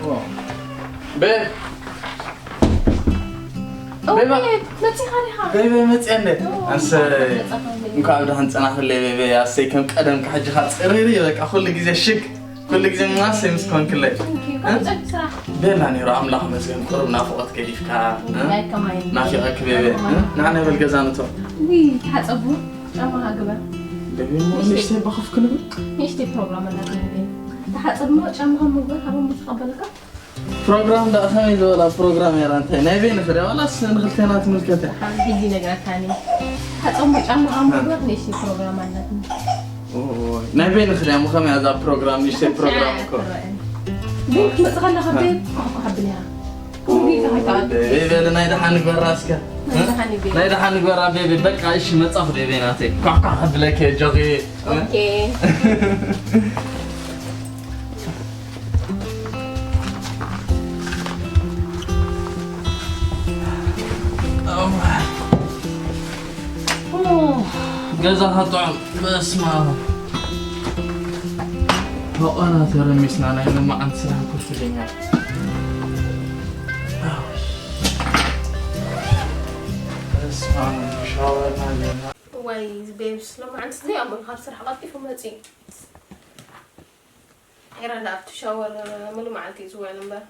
ቤብ፣ እወ፣ ቤባ። መጺኻ ዲኻ? ቤበይ መጽየ እንደ። እወ፣ ኣሰይ፣ መጻኻ እንደ። እንኳዕ ብደሓን ጸናሕለይ ቤበይ። ኣሰይ፣ ከም ቀደምካ ሕጂ ኸኣ ጽርይርይ፣ በቃ ኩሉ ግዜ ሽግ፣ ኩሉ ግዜ ማሰይ ምስ ኮንክለይ። Thank you። እ? ከመይ ጸኒሑ ስራሕ? ቤላ ነይሩ፣ ኣምላኽ ይመስገን። ቁሩብ ናፍቖት ገዲፍካ፣ እ? ናይ ከማይ። ናፊቐኪ ቤበይ፣ እ? ናይ ከማይ። ንዓ ናይ በል ገዛ ንእቶ። ውይ፣ ተሓጸቡ፣ ጫማኻ ግበር። ቤበይ፣ እሞ ንእሽተይ። ንእሽተይ ባኹፍ ክንብል? ንእሽተይ ፕሮግራም ኣላትኒ ቤበይ። ተሓጸብ እሞ ጫማኻ ምግበር፣ ካብ እሞ ተቐበለካ። ፕሮግራም ደኣ ከመይ ዝበላ ፕሮግራም እያ? እንታይ ናይ በይንኺ ድያ ዋላስ ንኽልቴና ትምልከት እያ? ኣብ ሕጂ ነግረካኒ። ሓጾም ጫማ ኣምበር ንእሽተይ ፕሮግራም ኣለትኒ። ኦይ፣ ናይ በይንኺ ድያ? እሞ ከመይ እያ እዛ ፕሮግራም? ንእሽተይ ፕሮግራም እኮ። ግን ክትመጽእ ከለኻ ቤብ፣ ኳሕ ኳሕ ኣብል ኢኻ። ኦይ፣ ቤብ፣ በለ ናይ ደሓን ንግበራ እስከ። ናይ ደሓን ንግበራ። ናይ ደሓን ንግበራ ቤቢ። በቃ እሺ፣ መጻኹ ቤቢ ናተይ። ኳሕ ኳሕ ኣብለኪ ኣጆኺ። ኦኬ። ገዛ ኸጥዑም በስመ ኣብ። በቆና ተረሚስና ናይ ሎማዓንቲ ስራሕ ኮፍ ኢለኛ። በስመ ኣብ ሻወርና ኣለና። ዋይ ቤብስ ሎማዓንቲ ዘይኣምኑ ካብ ስራሕ ቀልጢፉ መፅዩ። ኤራ ደኣ ኣብቲ ሻወር ሙሉ መዓልቲ እዩ ዝውዕል እምበር፣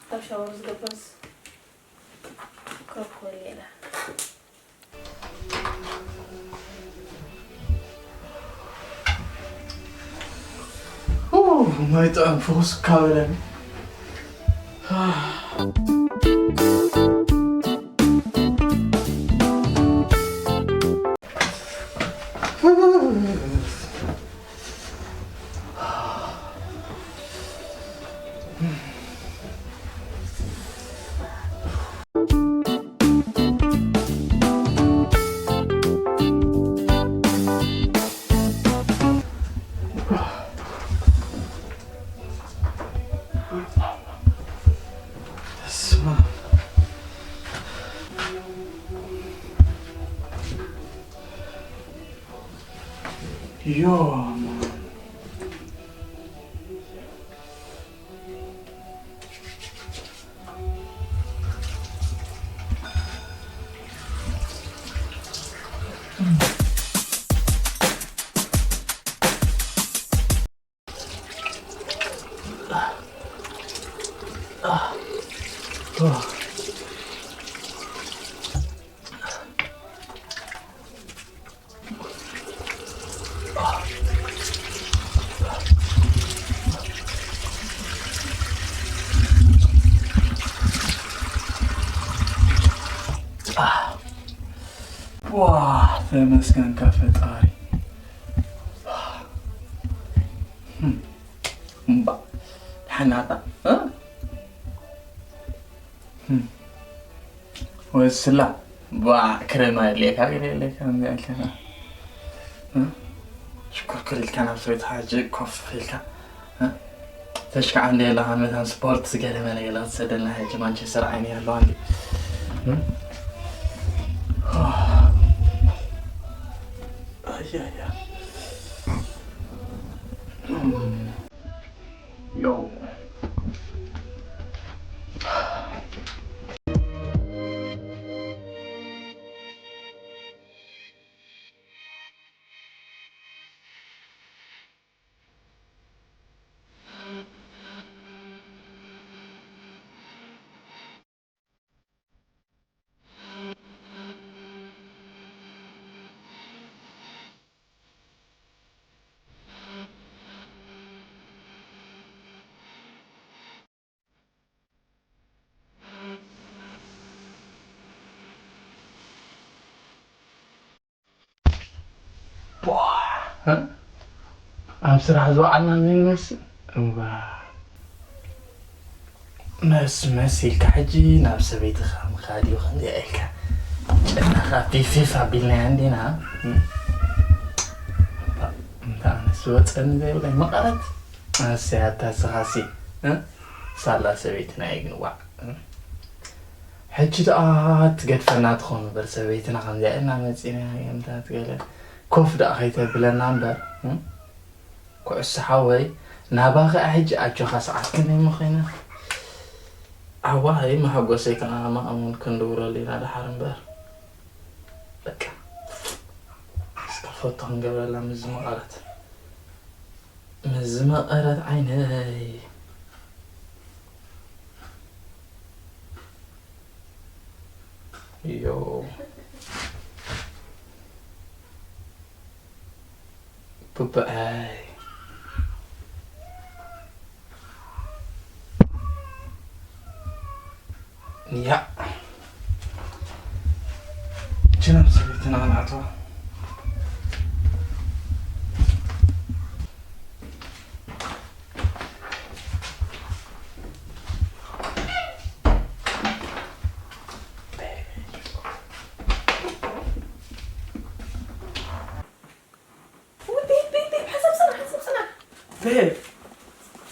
ካብ ሻወር ዝገብርስ ኮፍ ክብል እየ ኢላ። ኡ፣ ማይ ጥዑም ፍኹስ እካ በለኒ። ዮ፣ ማን። ዋ፣ ተመስገንካ ፈጣሪ። እምባ፣ ሓናታ፣ እ? እም። ወይ ስላ፣ ቧዕ፣ ክሬም ኣየድልየካ፣ ገለ የድልየካ፣ ከምዚ ኣልካ፣ እ? ሽኮርኮር ኢልካ ናብ ሰበይትኻ ሕጂ ኮፍ ኢልካ፣ እ? ተሽካዕ እንደ የለኻ መታን ስፖርት ገለ መለ ገለ ክትሰደልና ሕጂ ማንቸስተር ዓይኒ ኣለዋ እንዲ። እ? ኣያያ። ዮ። ቧ፣ እ? ኣብ ስራሕ ዝወዓልና ዘይንመስል? እምባ። መስ መስ ኢልካ ሕጂ ናብ ሰበይትኻ ምኻድ እዩ ከምዚኣ ኢልካ። ጨናኻ ፊፊፍ ኣቢልናያ እንዲና። እም? እምታ ኣነስ ዝወፀኒ ዘይብለይ መቐረት። ኣሰይ ኣታ ስኻሲ፣ እ? ሳላ ሰበይትና ይግንዋዕ። እ? ሕጂ ደኣ ትገድፈና ትኾን እምበር ሰበይትና ከምዚኣ ኢና መጺና የምታት ገለ ኮፍ ደኣ ከይተብለና እምበር፣ እ? ኩዕሶ ሓወይ ናባኺ ሕጂ ኣጆኻ ሰዓት ከመይ ምኾይና? ኣዋይ መሐጎሰይ ከኣ ማእሙን ክንድውረሉ ኢና ደሓር እምበር። በቃ እስከ ፎቶ ክንገብረላ ምስ ዝመቐረት፣ ምስ ዝመቐረት ዓይነይ። ዮ ቡቡዐይ። ያ ችናብ ሰበይትና ንኣትዋ። ውይ፣ ቤብ፣ ቤብ፣ ቤብ፣ ሓሳብ ጽናሕ፣ ሓሳብ ጽናሕ። ቤብ፣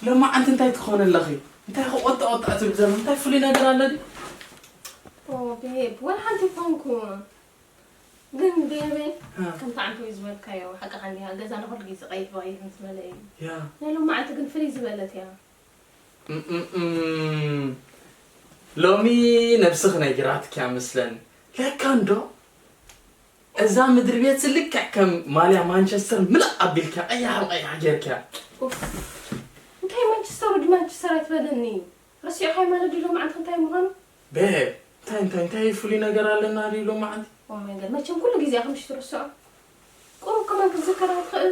ሎማዓንቲ እንታይ ትኾኒ ኣለኺ? እንታይ ክቆጣ ቆጣ ትብል ዘሎ? እንታይ ፍሉይ ነገር ኣሎ ድዩ? ኦ፣ ቤብ፣ ወላ ሓንቲ ኣይኮንኩን። ግን ቤበይ፣ እ። ከምታ ዓንተወይ ዝበልካዮ፣ ሓቅኻ እንዲኻ፣ ገዛና ኩሉ ግዜ ቀይሕ ብቐይሕ ምስ ዝበለ እዩ። ያ። ናይ ሎማዓንቲ ግን ፍልይ ዝበለት እያ። እም፣ እም፣ እም። ሎሚ ነብስኺ ነጊራትኪ እያ መስለኒ። ለካ እንዶ እዛ ምድሪ ቤት ልክዕ ከም ማልያ ማንቸስተር ምልእ ኣቢልካ ቀያሕ ብቀያሕ ጌርካ። ኡፍ። እንታይ ማንቸስተር ወዲ ማንቸስተር ኣይትበለኒ። ረሲዕኻይ ማለት ድዩ ሎማዓንቲ እንታይ ምዃኑ? ቤብ፣ እንታይ፣ እንታይ፣ እንታይ ፍሉይ ነገር ኣለና ድዩ ሎማዓንቲ? ኦ ማይ ጋድ፣ መቸም ኩሉ ግዜ ከም ሽትርስዖ። ቁሩብ ከማን ክትዝከራ ትኽእል።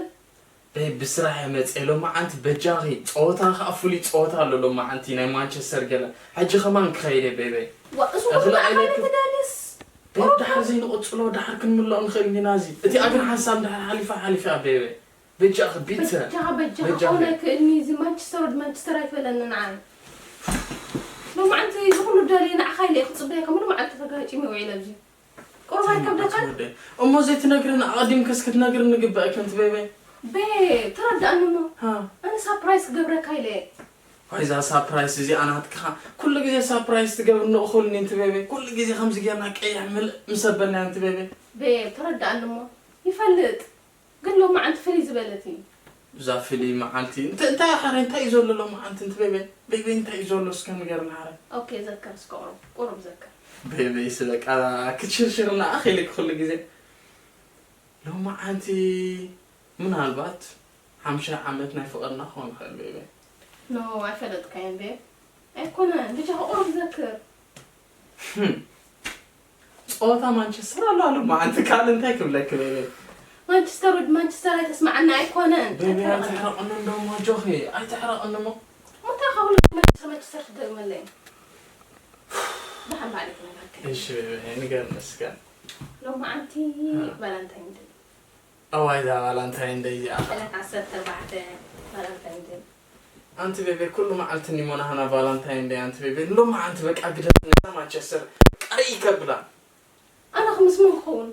ቤብ፣ ብስራሕ እየ መፅየ ሎማዓንቲ በጃኺ። ፀወታ ከዓ ፍሉይ ፀወታ ኣሎ ሎማዓንቲ ናይ ማንቸስተር ገለ። ሕጂ ከማን ክኸይድ እየ ቤበይ። ዋ፣ እሱ ኩሉ እኽሊ ኣኻለ ኣይለክን። ተዳልየስ? ቤብ፣ ቁሩብ ደሓር ዘይንቕፅሎ፣ ደሓር ክንምልኦ ንኽእል ኢና እዚ። እቲኣ ግን ሓንሳብ እንድሕር ሓሊፋ፣ ሓሊፋ ቤበይ። በጃኺ፣ ቢትሰ። በጃኻ፣ በጃኻ፣ በጃኺ። ክኾን ኣይክእልኒ፣ እዚ ማንቸስተር ወዲ ማንቸስተር ኣይትበለኒ ንዓይ። ሎማዓንቲ እዚ ኩሉ ደልየ ንዓኻ ኢለ እየ ክጽበየካ፣ ሙሉ መዓልቲ ተጋጭመ ውዒለ ኣብዚ። ቁሩብ ኣይከብደካን? ኣቲ ወደይ። እሞ ዘይትነግርኒ ኣቐዲምክስ ክትነግርኒ ግበእኪ ኣንቲ ቤበይ። ቤ፣ ተረዳእኒ እሞ። ሃ። ኣነ ሳፕራይዝ ክገብረካ ኢለ እየ። ዋይ፣ እዛ ሳፕራይዝ እዚኣ ናትካ። ኩሉ ግዜ ሳፕራይዝ ትገብርኒ እኹልኒ ኣንቲ ቤበይ። ኩሉ ግዜ ከምዚ ጌርና ቀይሕ ምልእ ምስ ኣበልና ኣንቲ ቤበይ። ቤ፣ ተረዳእኒ እሞ። ይፈልጥ። ግን ሎማዓንቲ ፍልይ ዝበለት እዩ። እዛ ፍልይ መዓልቲ እንተ-፣ እንታይ ሓረ፣ እንታይ እዩ ዘሎ ሎማዓንቲ? እንት ቤበይ፣ ቤበይ እንታይ እዩ ዘሎ እስከ ንገርና ሓረ። ኦኬ፣ ዘክር እስከ ቁሩብ፣ ቁሩብ ዘክር። ቤበይ ስለ ቃ ክትሽርሽርና ኣኺልክ ኩሉ ግዜ። ሎማዓንቲ ምናልባት ሓምሻይ ዓመት ናይ ፍቕርና ክኾን ይኽእል ቤበይ። ኖ፣ ኣይፈለጥካዮን ቤብ። ኣይኮነን፣ ብጃኻ ቁሩብ ዘክር። ህም። ጸወታ ማንቸስተር ኣሎ ኣሎ መዓንቲ ካልእ እንታይ ክብለኪ ቤቢ? ማንቸስተር ወዲ ማንቸስተር ኣይተስማዓና ኣይኮነን። ቤቢ ኣይተረቐኒ። ኣይትሕረቕኒ እንዶ ሞጆኺ ኣይትሕረቕኒ እሞ። እሞ እንታይ ካብ ኩሉ ማንቸስተር ማንቸስተር ትደግመለይ? ደሓን ባዕለይ ክነግረካ። እሺ ቤቢ ንገርኒ እስከ። ሎማዓንቲ እ። ቫላንታይን ደይ። እዋይ እዛ ቫላንታይን ደይ እዚኣ። ዕለት ዓሰርተ ኣርባዕተ ቫላንታይን ደይ። ኣንቲ ቤቤ ኩሉ መዓልቲ እኒሞ ናህና ቫላንታይን ደይ ኣንቲ ቤቤ። ሎማዓንቲ በቃ ግደፍኒ እዛ ማንቸስተር በቃ ርእይ ከብላ። ኣነ ክምስ መን ክኸውን?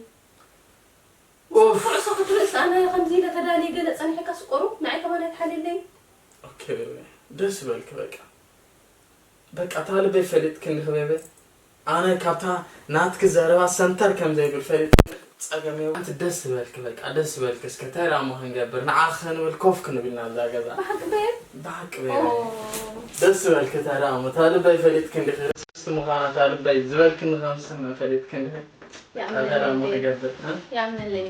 ኡፍ። ኩዕሶ ክትርእስ ኣነ ከምዚ ኢለ ተዳልየ ገለ ጸኒሕካስ ቁሩብ ንዓይ ከማን ኣይትሓልየለይ። ኦኬ ቤቤ ደስ በልኪ በቃ። በቃ እታ ልበይ ፈሊጥክኒ ክቤበ። ኣነ ካብታ ናትኪ ዘረባ ሰንተር ከም ዘይብል ፈሊጥክኒ ጸገም የብሉን። ኣንቲ ደስ ዝበልኪ በቃ ደስ ዝበልኪ እስከ እንታይ ደኣ እሞ ክንገብር ንዓኺ ክንብል ኮፍ ክንብል ኢና ኣብዛ ገዛ። ብሓቂ ቤብ? ብሓቂ ኦ። ቤበ። ደስ ዝበልኪ እንታይ ደኣ እሞ እታ ልበይ ፈሊጥክኒ ዲኺ ርስቲ ምዃና እታ ልበይ ዝበልክኒ ከም ስምዒ ፈሊጥክኒ ዲኺ? እንታይ ደኣ እሞ ይኣምነለይ። ክገብር እ? ይኣምነለይ።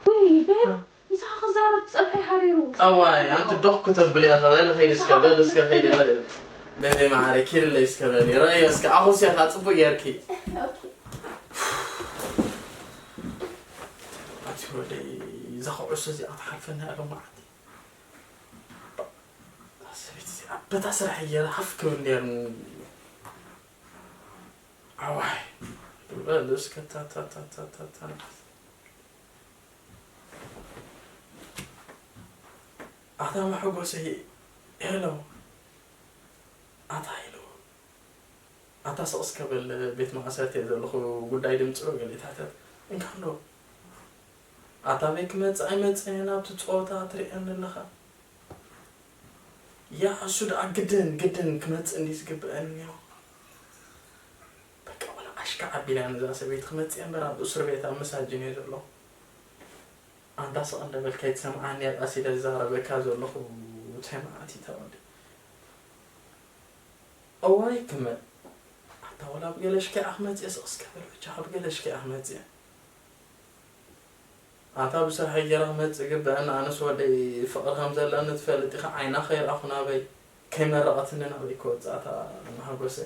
ውይ፣ ቤብ፣ ምሳኻ ክዛረብ ጸብሒ ሓሪሩ። ጠዋይ፣ ኣንቲ ዶኽ ክተብል እያ፣ በል ኸይዲ እስከ፣ በል እስከ ኸይዲ፣ በል። ቤቢ መዓረይ፣ ኪድለይ እስከ በሊ። ረኣዮ እስከ፣ ኣኹስያታ ጽቡቅ ጌርኪ። ኦኬ። ኣቲ ወደይ፣ እዛ ኩዕሶ እዚኣ ትሓልፈና እያ ሎማዓንቲ። እታ ሰበይቲ እዚኣ በታ ስራሕ እየ ሃፍ ክብል ነይሩኒ። ኣዋይ፣ በል እስከ፣ ታ፣ ታ። ኣታ መሐጎሰይ፣ ሄሎ። ኣታ ሄሎ። ኣታ ስቕ እስከ በል፣ ቤት ማእሰርቲ እየ ዘለኹ፣ ጉዳይ ድምፂ ዶ ገለ ይትሕተት። እንካ እንዶ። ኣታ በይ ክመፅእ ኣይመፅእን ኣብቲ ፀወታ ትሪእኒ ኣለኻ። ያ፣ እሱ ደኣ ግድን፣ ግድን ክመጽእ እንድዩ ዝግብአኒ ነይሩ። ኣቢላ ነዛ ሰበይቲ ክመጽእ እምበር ኣብ እስር ቤት ኣብ መሳጅን እየ ዘለኹ። ኣንታ ስቕ እንዳበልካ ኣይትሰምዓኒ እየ ቃስ ኢለ ዝዛረበካ ዘለኹ። ተማዕቲ ተወዲ እዋይ ክመ ኣታ ወላ ብገለሽ ከኣ ክመጽእ ስቕ እስከ በል ብቻ ብገለሽ ከኣ ክመጽእ ኣታ ብስራሕ ገይረ ክመጽእ ግበአን ኣነስ ወደይ ፍቕሪ ከም ዘለኒ ትፈልጥ ኢኻ ዓይና ከይረኣኹ ናበይ ከይመረቐትኒ ናበይ ክወጽእ ኣታ መሓጎሰ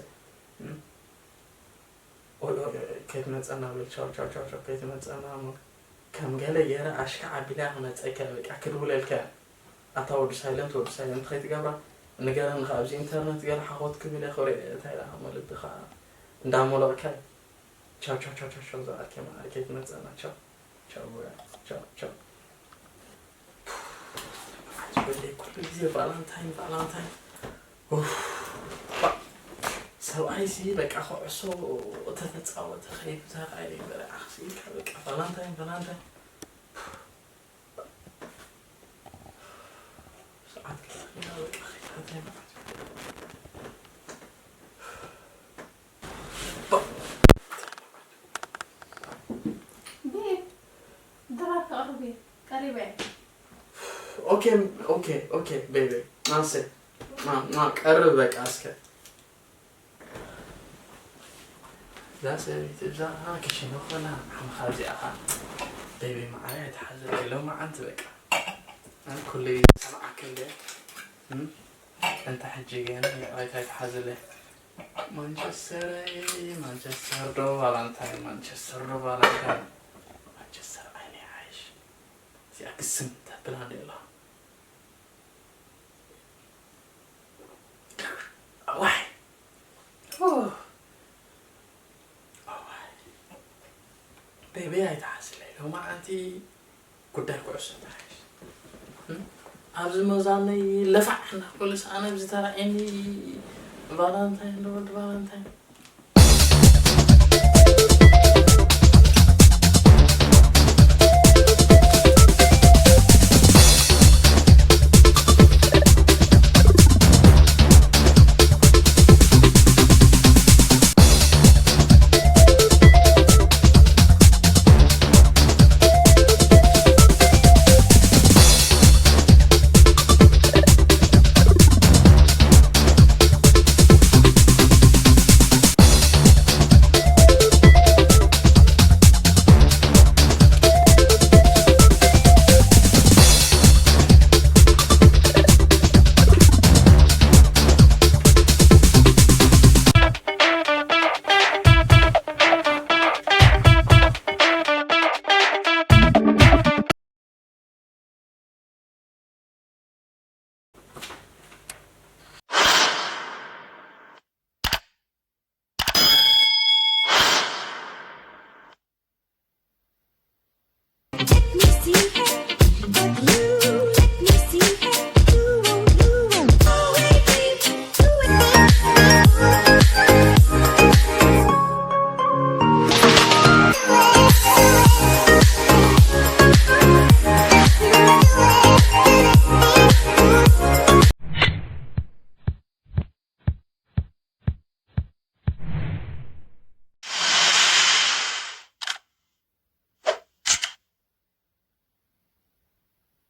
ከይትመፀና በል ቻው ቻው ቻው ቻው ከይትመፀና እሞ ከም ገለ ገይረ ኣሽካ ዓቢላ ክመፀካ በቃ ክድውለልካ ኣታ ወዲ ሳይለንት ወዲ ሳይለንት ከይትገብራ ንገረኒ ከ ኣብዚ ኢንተርነት ገለ ሓኾት ክብል እየ ክብሪ እንታይ ደኣ እሞ ልብኻ እንዳሞለቕካ እዩ ቻው ቻው ቻው ቻው ቻው ዝኣልከ ማዕረ ከይትመፀና ቻው ቻው ቻው ቻው በለይ ኩሉ ግዜ ቫላንታይን ቫላንታይን ሰብኣይሲ በቃ ኩዕሶ ተተፃወተ ከይዱ ተራእየ በለ ኣኽሲልካ በቃ ቫላንታይን ቫላንታይን ሰዓት ቀሪበ ኦኬ ኦኬ ኦኬ ቤቢ ማንሰ ቀርብ በቃ እስከ እዛ ሰበይቲ እዛ ክሽነ ኮላ ዓምኻ እዚኣኻ ቤቢ መዓረይ ኣይትሓዘለይ ሎማዓንቲ በቃ ኩሉ ግዜ ሰምዓክ እንደ እንተ ሕጂ ግን ይቕሬታ ኣይትሓዘለይ ማንቸስተረይ ማንቸስተር ዶ ቫላንታይን ማንቸስተር ዶ ቫላንታይን ማንቸስተር ዓይነይ ሓይሽ እዚኣ ግስም ተብላ እንደ ኣለኻ ዋይ ቤቢ ኣይትሓስለይ ሎማዓንቲ ጉዳይ ኩዕሶ ተሓይሽ ኣብዚ መዛነይ ለፋዕ እናበሉስ ኣነ ብዝተራእየኒ ቫላንታይን ዶ ወዲ ቫላንታይን